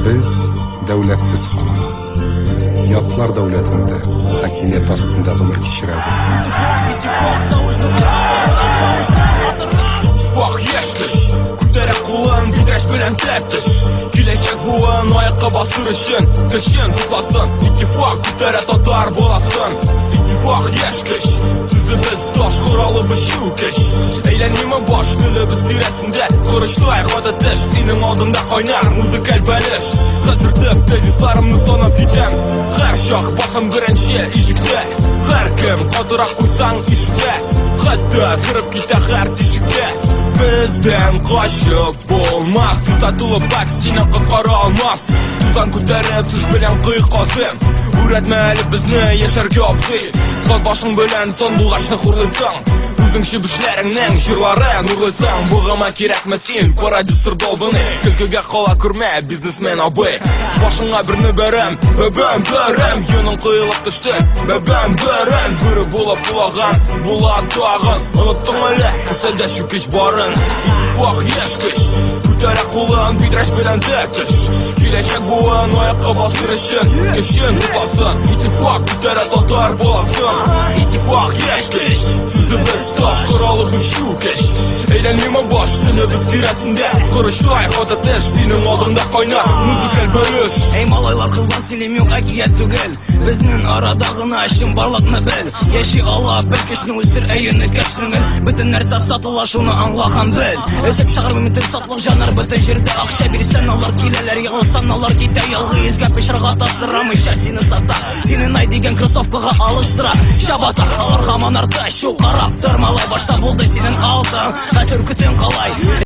Без дәүләтсез калабыз. Ятлар дәүләтендә, хакимият астында гомер кичерәбез. Вах, яшь көч күтәрә кулын, бидрәш белән тәптеш. Киләчәк буын аякка басыр өчен көчен тупласын. Иттифак күтәрә татар баласын. Иттифак яшь көч. Сүзебез таш, коралыбыз чүкеч. Әйләнмиме баш телебез тирәсендә? Корычтай каты теш, синең алдыңда кайнар музыкаль бәлеш. Хәзер төп тезисларымны санап китәм. Һәр чак басам беренче ишектә. Һәркем катырак куйсаң ишетә. Хәтта кереп китә һәр тишеккә. Бездән качып булмас. Суса тулы бак сине коткара алмас. Тузан күтәреп сүз белән кый казым. Өйрәтмә әле безне яшәргә, абзый. Саз башың белән сандугачны хурлыйсың. Үзең чебешләреңнең җырларын урлыйсың. Бугыма кирәкме син, продюсер долбанный? Көлкегә кала күрмә, бизнесмен абый. Башыңа берне бәрәм, бәбәм бәрәм. Йоның коелып төште, бәбәм бәрәм. Бүре булып улаган, була тагын. Оныттың әле, кесәдә чүкеч барын. Вах, яшь көч күтәрә кулын, бидрәш белән тәптеш. Киләчәк буын аякка басыр өчен көчен тупласын. Иттифак күтәрә татар баласын. Иттифак яшь көч. Сүзебез таш, коралыбыз чүкеч. Әйләнмиме баш телебез тирәсендә? Корычлай каты теш, синең алдыңда кайнар музыкаль бәлеш. Эй, малайлар, кызлар, сөйлим, юк, әкият түгел. Безнең арада гына чынбарлыкны бел. Яши ала бел кешене үстер, әйене кешеңел. Бөтен нәрсә сатыла, шуны аңла һәм бел. Өзеп чыгармый бөтен сатлык җаннар бөтен җирдә. Акча бирсән, алар киләләр, егылсан, алар китә. Ялгыз пычрак ата, сорамыйча сине сата. Сине Найк дигән кроссовкага алыштыра. Чабата алар һаман арта. Шул карап тор, малай, башта булды синең алтын. Хәзер көтең калай.